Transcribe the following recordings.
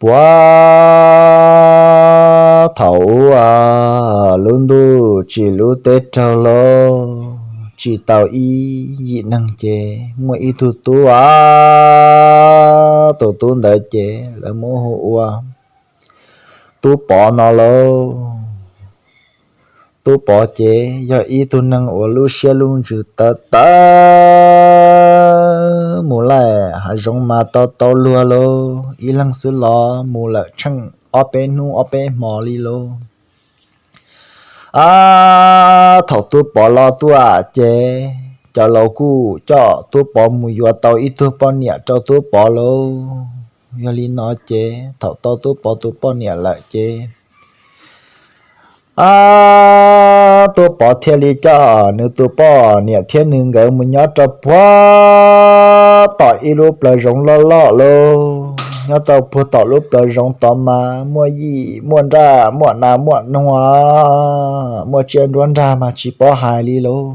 Puag thaum ub, lub ntuj tsim lub teb raug los tsis tau ib yim neeg ces muaj ib tug tub a, tus tub ntawd ces lawv muab hu ua Tub Pov no lauj. Tub Pov ces yog ib tug neeg uas lub siab lub ntsws tawv tawv, mus laij hav zoov mas tau tau luag lauj, ib leeg xwb los mus lawm tsheej ob peb hnub ob peb hmo li lauj. A, thaum Tub Pov los tuaj ces cov laus kuj coj Tub Pov mus yuav tau ib tug poj niam rau Tub Pov lauj. Yog li no ces thaum tau Tub Pov tus poj niam lawm ces a, Tub Pov thiaj li coj nws tus poj niam thiab nws nkawd mus nyob rau puag tom ib lub plawv zoov loj loj lauj. Nyob rau puag tom lub plawv zoov tod mas muaj yij muaj nraj muaj nas muaj noog, muaj tsiaj nruab nrag mas tsis paub hais li lauj.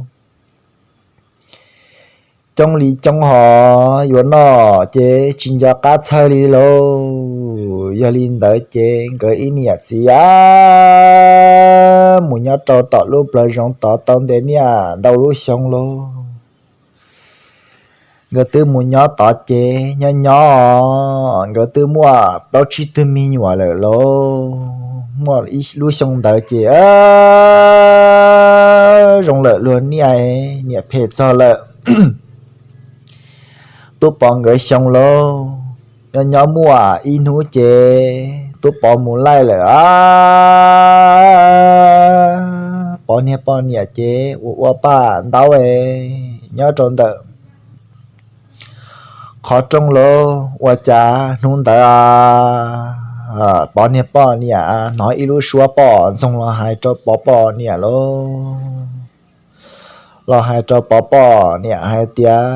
Coob li coob hos yuav noj ces tsis nco qab txhawj li lauj. Yog li ntawd ces nkawd ib niam txiv a, mus nyob rau tom lub plawv zoov tod tau ntev niaj ntau lub xyoo lauj. Nkawd twb mus nyob tod ces nyob nyob nkawd twb muaj plaub tsib tug me nyuam lawm lauj. Muaj ib lub xyoo ntawd ces zoo lawm luag niaj niam phem txog lawm Tub Pov nkawd xyoo lauj. Nyob nyob muaj ib hnub ces Tub Pov mus laij lawm a, Pov niag poj niam ces ua ua paj ntaub nyob rau ntawm qhov rooj lauj. Ua cas hnub ntawd a, Pov niag poj niam hnov ib lub suab poj ntxoog los hais rau Pov poj niam lauj. Los hais rau Pov poj niam hais tias,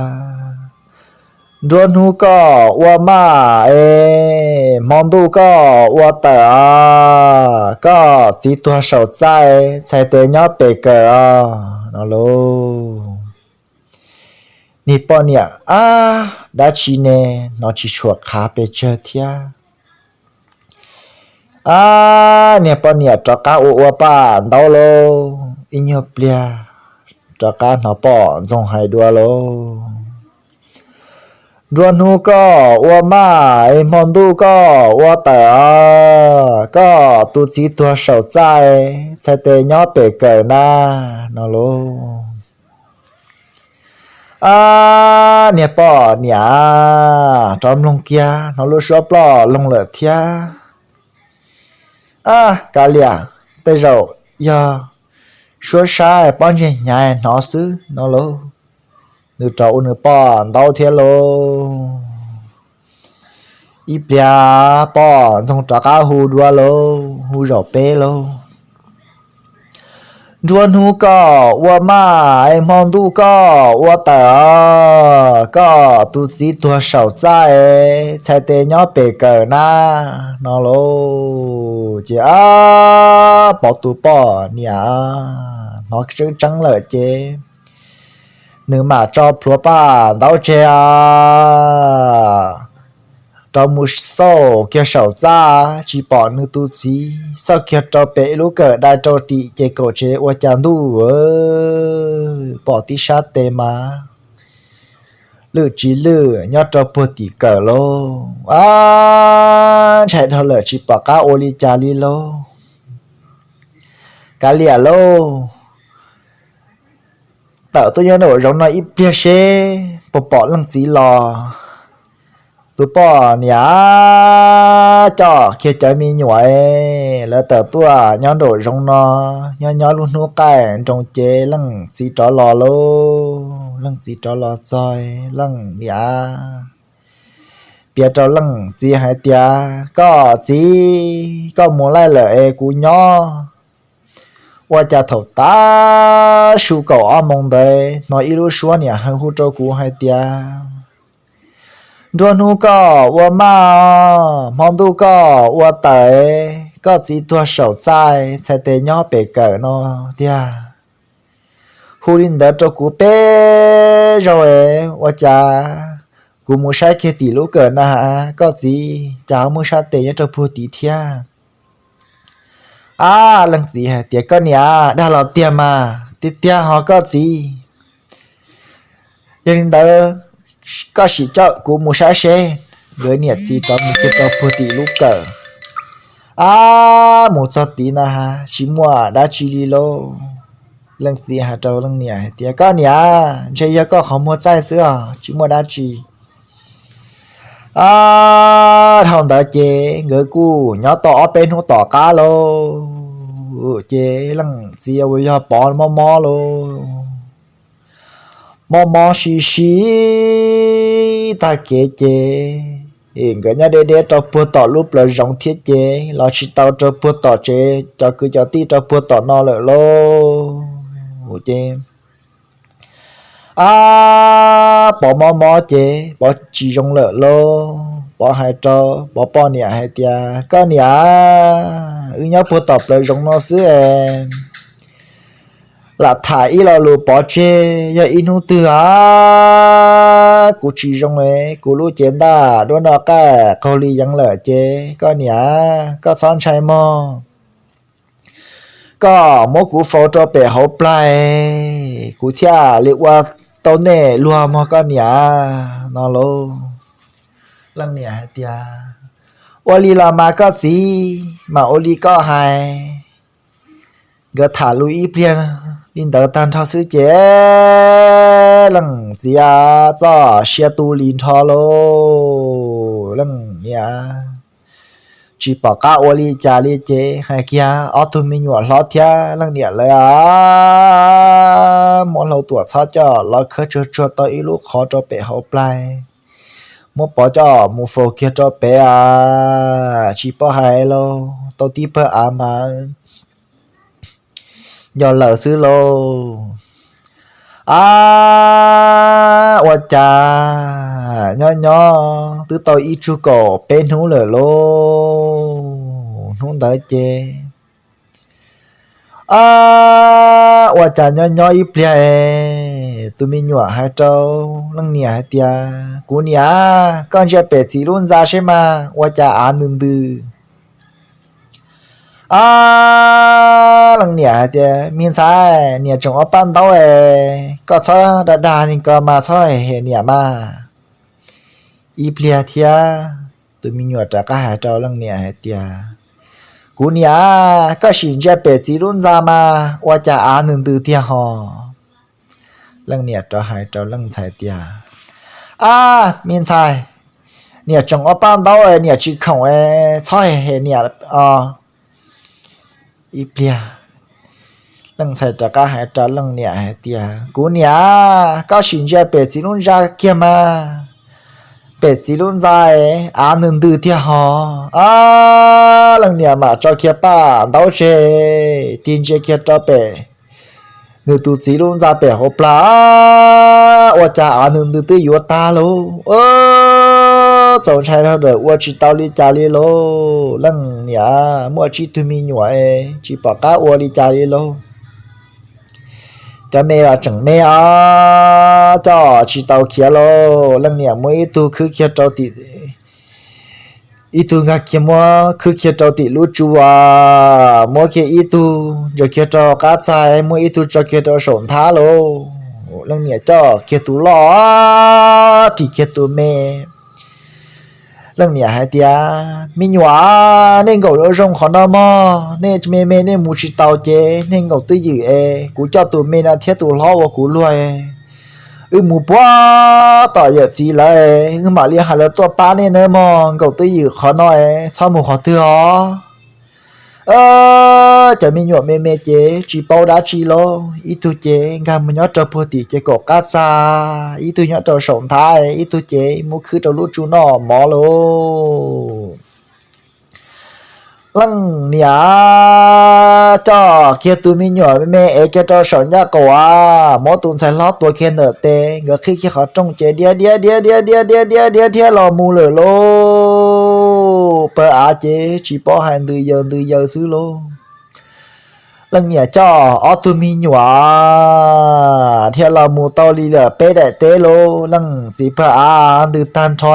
Nruab hnub koj ua maj es hmo ntuj koj ua tawm a, koj txiv tuag saum txaj, txhais tes nyob pem kawm os, no lauj. Niag poj niam, Ab, dab tsi ne? Hnov tsis tshua qhav pes tsawg thiab. Ab, niag poj niam rov qab ua ua paj ntaub lauj. Ib nyuag pliag rov qab hnov poj ntxoog hais dua lauj. Nruab hnub koj ua maj es hmo ntuj koj ua tawm a, koj tus txiv tuag saum txaj, txhais tes nyob pem kawm na, no lauj. Ab, niag poj niam rov mloog kiag hnov lub suab ploj loog lawm thiab. Ab, kav liam, tej zaum yog suab sab pob ntseg hnyav hnov xwb, no lauj. Nws rov ua nws poj ntaub thiab lauj. Ib pliag poj ntxoog rov qab hu dua lauj, hu zaum peb lauj. Nruab hnub koj ua maj es hmo ntuj koj ua tawm a, koj tus txiv tuag saum txaj, txhais tes nyob pem kawm na, no lauj. Ces ab, Pov tus poj niam hnov tseeb tseeb lawm ces nws mam tso plhuav paj ntaub tseg a, rov mus xauj kiag saum txaj tsis pom nws tus txiv, xauj kiag rau pem ib lub kawm dai rau tim ces kaum tsev ua cas ntuj pom tib sab tes mas lwj tsis lwj nyob rau puag tim kawm lauj. Ab, ntshai dhau lawm tsis pom qab ua li cas li lauj. Kav liam lauj, tawm tuaj nyob nraum zoov no ib pliag seb puas pom leej txiv los. Tus poj niam coj kiag cov me nyuam, lawv tawm tuaj nyob nraum zoov no, nyob nyob lub hnub qaij nroos ces leej txiv rov los lauj. Leej txiv rov los txog, leej niam piav rau leej txiv hais tias, Koj txiv, koj mus laij lawm es kuv nyob. Ua cas thaum tav su kaum ob moos ntawd hnov ib lub suab niam hais hu rau kuv hais tias, Nruab hnub koj ua maj, hmo ntuj koj ua tawm, koj txiv tuag saum txaj, txhais tes nyob pem kawm, no tiag. Hu li ntawd rau kuv peb zaug es ua cas Kuv mus saib kiag tim lub kawm na has, koj txiv, cas ho muaj sab tes nyob rau puag tim thiab. Ab, leej txiv hais tias, koj niam, dag los tiag mas, tiag tiag ho koj txiv. Yog li ntawd, koj sim coj kuv mus saib seb. Nkawd niam txiv rov mus kiag rau puag tim lub kawm. Ab, mus txog tid na has, tsis muaj dab tsi li lauj. Leej txiv hais rau leej niam hais tias, koj niam, ntshe yog koj qhov muag txaij xwb os, tsis muaj dab tsi. Ab, dhau ntawd ces nkawd kuj nyob tau ob peb hnub tom qab lauj, ces leej txiv uas yog Pov mob mob lauj, mob mob si si tag kev ces nkawd nyob deb deb rau puag tom lub plawv zoov thiab ces los tsis tau rau puag tom tsev cov kwv cov tij rau puag tom no lawm lauj. Ces, ab, Pov mob mob ces Pov tsis zoo lawm lauj. Pov hais rau Pov poj niam hais tias, koj niam, wb nyob puag tom plawv zoov no xwb es lam tham ib lo lus pov tseg, yog ib hnub twg a kuv tsis zoo es kuv lub cev ntaj duab noj qaj qaug li yeev lawm ces koj niam, koj txhob ntshai mog. Koj muab kuv faus rau pem hauv plag, kuv thiaj li ua tau nej luag mog koj niam, no lauj. Leej niam hais tias, ua li los mas koj txiv, mas ua li koj hais. Nkawd tham lus ib pliag li ntawd tag nrho xwb ces leej txiv txoj sia tu li nrho lauj. Leej niam tsis pom qab ua li cas li ces hais kiag ob tug me nyuam hlob thiab leej niam lawv muab Hlau Tuam Txhob coj los khawb tsuag tsuag tau ib lub qhov rau pem hauv plag, muab Pov coj mus faus kiag rau pem a, tsis paub hais lauj, tau tib pawg av mas nco lawm xwb lauj. Ab, ua cas nyob nyob twb tau ib tsug kaum peb hnub lawm lauj. Hnub ntawd ces, ab, ua cas nyob nyob ib pliag es tus me nyuam hais rau leej niam hais tias, kuv niam, koj ntsia pem txiv lub ntxa seb mas ua cas av ntws ntws. Ab, leej niam hais tias, me ntxhais, niam tseem ua paj ntaub es koj txhob dag dag li ko mas txhob hem hem niam mas. Ib pliag thiab tus me nyuam rov qab hais rau leej niam hais tias, kuv niam, koj sim ntsia pem txiv lub ntxa mas ua cas av ntws ntws tiag hos. Leej niam rov hais rau leej ntxhais tias, ab, me ntxhais, niam tseem ua paj ntaub es niam tsis khoom es txhob hem hem niam os. Ib pliag leej ntxhais rov qab hais rau leej niam hais tias, kuv niam, koj sim ntsia pem txiv lub ntxa kiag mas, pem txiv lub ntxa es av ntws ntws tiag hos. Ab, leej niam mam tso kiag paj ntaub tseg, tig ntsia kiag rau pem nws tus txiv lub ntxa pem hauv plag, ua cas av ntws ntws twb yuav tag lauj. Txaus ntshai dhau lawm, ua tsis tau li cas li lauj. Leej niam muaj tsib tug me nyuam es tsis pom qab ua li cas li lauj. Cov me los tseem me os, coj tsis tau khiav lauj. Leej niam muab ib tug khwb kiag rau tim, ib tug nkag kiag muab khwb kiag rau tim lub tsu as, muab kiag ib tug ntsaws kiag rau qab txag, muab ib tug tso kiag rau saum nthab lauj. Leej niam coj kiag tus loj, ris kiag tus me. Leej niam hais tias, me nyuam, nej nkaum zoo zoo qhov no mog, nej me me nej mus tsis tau ces nej nkaum twj ywm es kuv coj tus me no thiab tus hlob ua kuv luag, wb mus puag tom yawm txiv lawv, wb mam li hais lawv tuaj pab nej nawb mog, nkaum twj ywm qhov no es txhob mus qhov twg os. Cov me nyuam me me ces tsis paub dab tsi lauj, ib tug ces nkag mus nyob rau puag tim ces kaum qab txag, ib tug nyob rau saum nthab, ib tug ces muab khwb rau lub tsu noj mov lauj. Leej niam coj kiag tus me nyuam me me ev kiag rau saum ncaj qaum as, muab tus ntxhais hlob tuav kiag ntawm tes, nkawd qhib kiag qhov rooj ces diab diab diab diab diab diab diab diab diab los mus lawm lauj. Pawg av ces tsis paub hais ntws yaws ntws yaws xwb lauj. Leej niam coj ob tug me nyuam thiaj los mus tau li lawm peb daim teb lauj. Leej txiv pag av ntws tag nrho,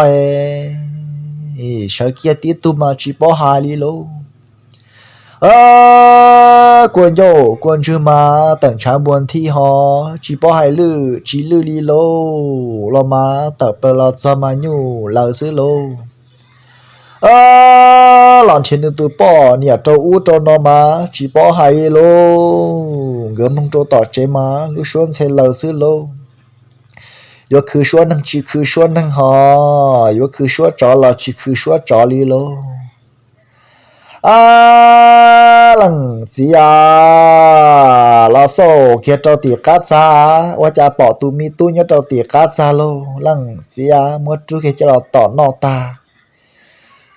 sawv kiag tib tug mas tsis paub hais li lauj. Kua ncauj kua ntswg mas tawm ntshav npua nthi ho, tsis paub hais lwj tsis lwj li lauj. Los mas tawm plaws los txog mas nyuj lawm xwb lauj. Los nrhiav nws tus poj niam rau ub rau no mas tsis paub hais li lauj. Nkawd mloog rau tom tsev mas lub suab ntxhe lawm xwb lauj. Yuav khwv suab neeg tsis khwv suab neeg ho, yuav khwv suab tsov los tsis khwv suab tsov li lauj. Leej txiv a, los xauj kiag rau tim qab txag, ua cas pom tus me tub nyob rau tim qab txag lauj. Leej txiv a, muab rub kiag coj los tom noj tag,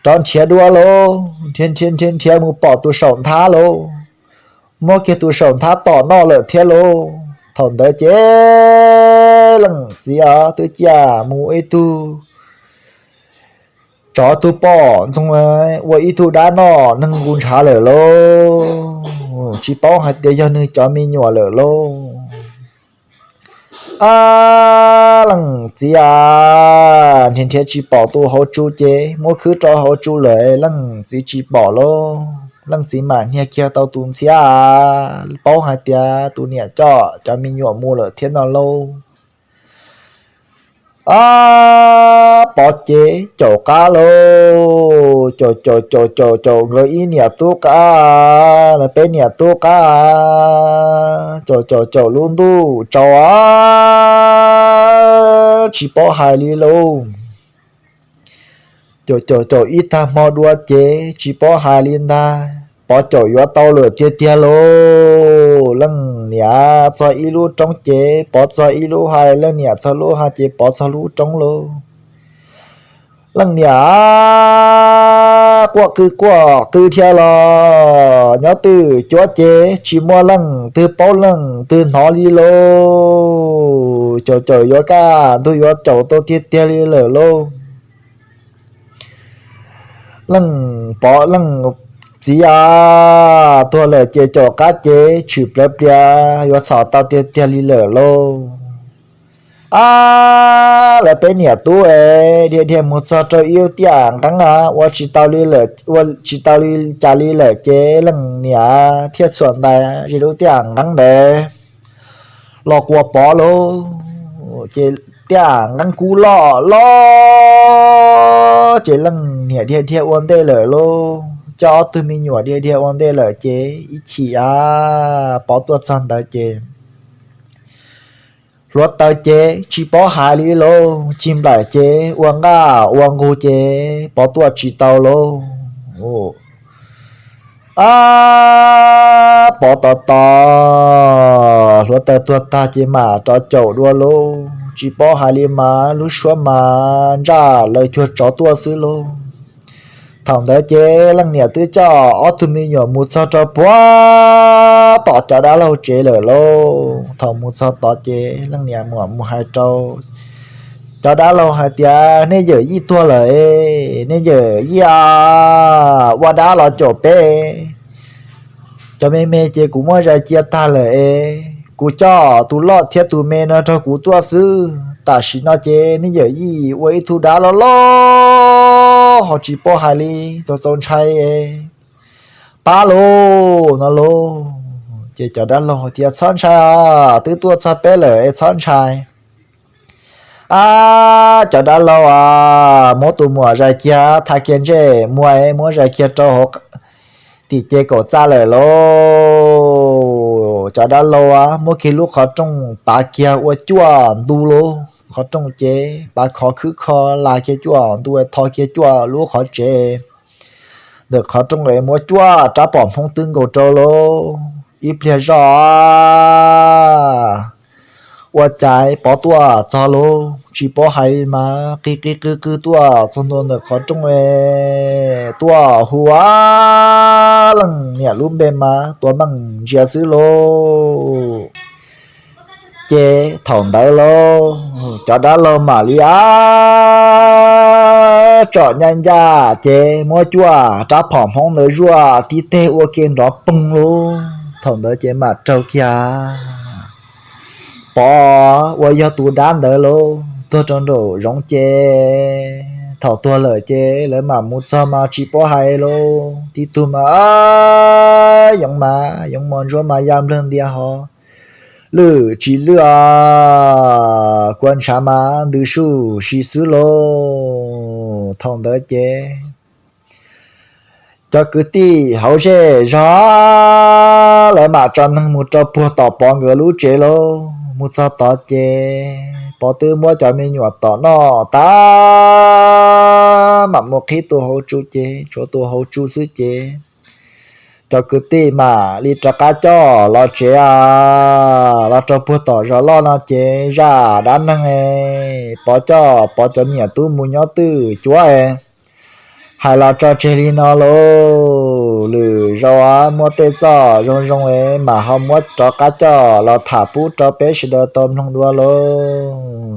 rov nrhiav dua lauj. Nrhiav nrhiav nrhiav nrhiav mus pom tus saum nthab lauj. Muab kiag tus saum nthab tom noj lawm thiab lauj. Thaum ntawd ces leej txiv a, twb ciaj mus ib tug tsov tug poj ntxoog ua ib tug dab noj neeg nqus ntshav lawm lauj. Tsis paub hais tias yog nws cov me nyuam lawm lauj. Leej txiv a, nrhiav nrhiav tsis pom tus hauv tsu ces muab khwb rau hauv tsu lawm, leej txiv tsis pom lauj. Leej txiv mam hnia kiag tau tus ntxhiab a, paub hais tias tus niam coj cov me nyuam mus lawm thiab no lauj. Pov ces caum qab lauj, caum caum caum caum caum nkawd ib niam tub qab, peb niam tub qab, caum caum caum lub ntuj tsaus a, tsis paub hais li lauj. Caum caum caum ib tag hmo dua ces tsis paub hais li ntag, Pov caum yuav tau lawm tiag tiag lauj. Leej niam txog ib lub roob ces Pov txog ib lub hais, leej niam txog lub hais ces Pov txog lub roob lauj. Leej niam quaj qw quaj qw thiab los nyob twj cuab ces tsis muaj leej twg paub leej twg hnov li lauj. Caum caum yuav kaj ntug yuav caum tau tiag tiag li lawm lauj. Leej Pov leej txiv a, tuag lawm ces caum qab ces tshwm plawv plias yuav txhom tau tiag tiag li lawm lauj. Ab, lawv peb niam tub es dhia dhia mus txog rau ib lub tiaj nqeeb a, ua tsis tau li lawm, ua tsis tau li cas li lawm ces leej niam thiaj txhuam ntais ze lub tiaj nqeeb ntawd los quas Pov lauj. Ces tiaj nqeeb kub loj loj ces leej niam dhia dhia ua ntej lawm lauj, coj ob tug me nyuam dhia dhia ua ntej lawm ces ib chim a, Pov tuaj txog ntawd ces hluav taws ces tsis paub hais li lauj, cig nplaim ces ua nqaj ua nqug ces Pov tuaj tsis tau lauj. Ab, Pov tos tos hluav taws tuag tag ces mam rov caum dua lauj, tsis paub hais li mas lub suab mas ntsaj lawv cuag tsov tuaj xwb lauj. Thaum ntawd ces leej niam twb coj ob tug me nyuam mus txog rau puag tom cov dab laug tsev lawm lauj. Thaum mus txog tod ces leej niam mam mus hais rau cov dab laug hais tias, nej yawm yij tuag lawm, nej yawm yij a, ua dab los caum peb. Cov me me ces kuv muab zais cia tag lawm es kuv coj tus loj thiab tus me no rau kuv tuaj xwb. Tam sim no ces nej yawm yij ua ib tug dab loj loj ho tsis paub hais li, txaus txaus ntshai es pab lauj no lauj. Ces cov dab laug tias, txhob ntshai, twb tuaj txog peb lawm es txhob ntshai. Ab, cov dab laug a, muab tus muam zais kiag, tha kiag ntsej muag es muab zais kiag rau hauv tim ce kaum txaj lawm lauj. Cov dab laug a, muab kiag lub qhov rooj pav kiag ua cuaj ntu lauj. Qhov rooj ces pav khov khwb kho, la kiag cuaj ntu, tho kiag cuaj lub qhov tsev ntawm qhov rooj es muab cuaj rab phom hmoob twb nkaus rau lauj. Ib pliag zoj ua cas Pov tuaj txog lauj, tsis paub hais li mas qi qi qw qw tuaj txog ntua ntawm qhov rooj es tuaj hu a, leej niam lub npe mas Tuam Meej Ntsia xwb lauj. Ces thaum ntawd lauj, cov dab laug mam li a, tsom ncaj ncaj ces muab cuaj rab phom hmoob ntawd zuaj tib teg ua ke nrov poog lauj. Thaum ntawd ces mam raug kiag Pov uas yog tus dab ntawd lauj, tuag rau nraum zoov ces thaum tuag lawm ces lawv mam mus txog mas tsis paub hais lauj. Tib tug mas yoov mas yoov mos ntsuab mas ya nplawg ntia hov, lwj tsis lwj os, kua ntshav mas ntws suj si xwb lauj. Thaum ntawd ces cov kwv tij hauv zej zog lawv mam tso neeg mus rau puag tom Pov nkawd lub tsev lauj. Mus txog tod ces Pov twb muab cov me nyuam tom noj tag, mam mus qhib tus hauv tsu ces tshuav tus hauv tsu xwb ces cov kwv tij mam li rov qab coj los tsev a. Los rau puag tom zos loj no ces zaj dab neeg Pov coj Pov cov niam tub mus nyob twj cuab hais los tso tseg li no lauj. Lwm zaus muaj tej txoj zoo zoo es mam ho muab rov qab coj los tham pub rau peb sawv daws tau mloog dua lauj.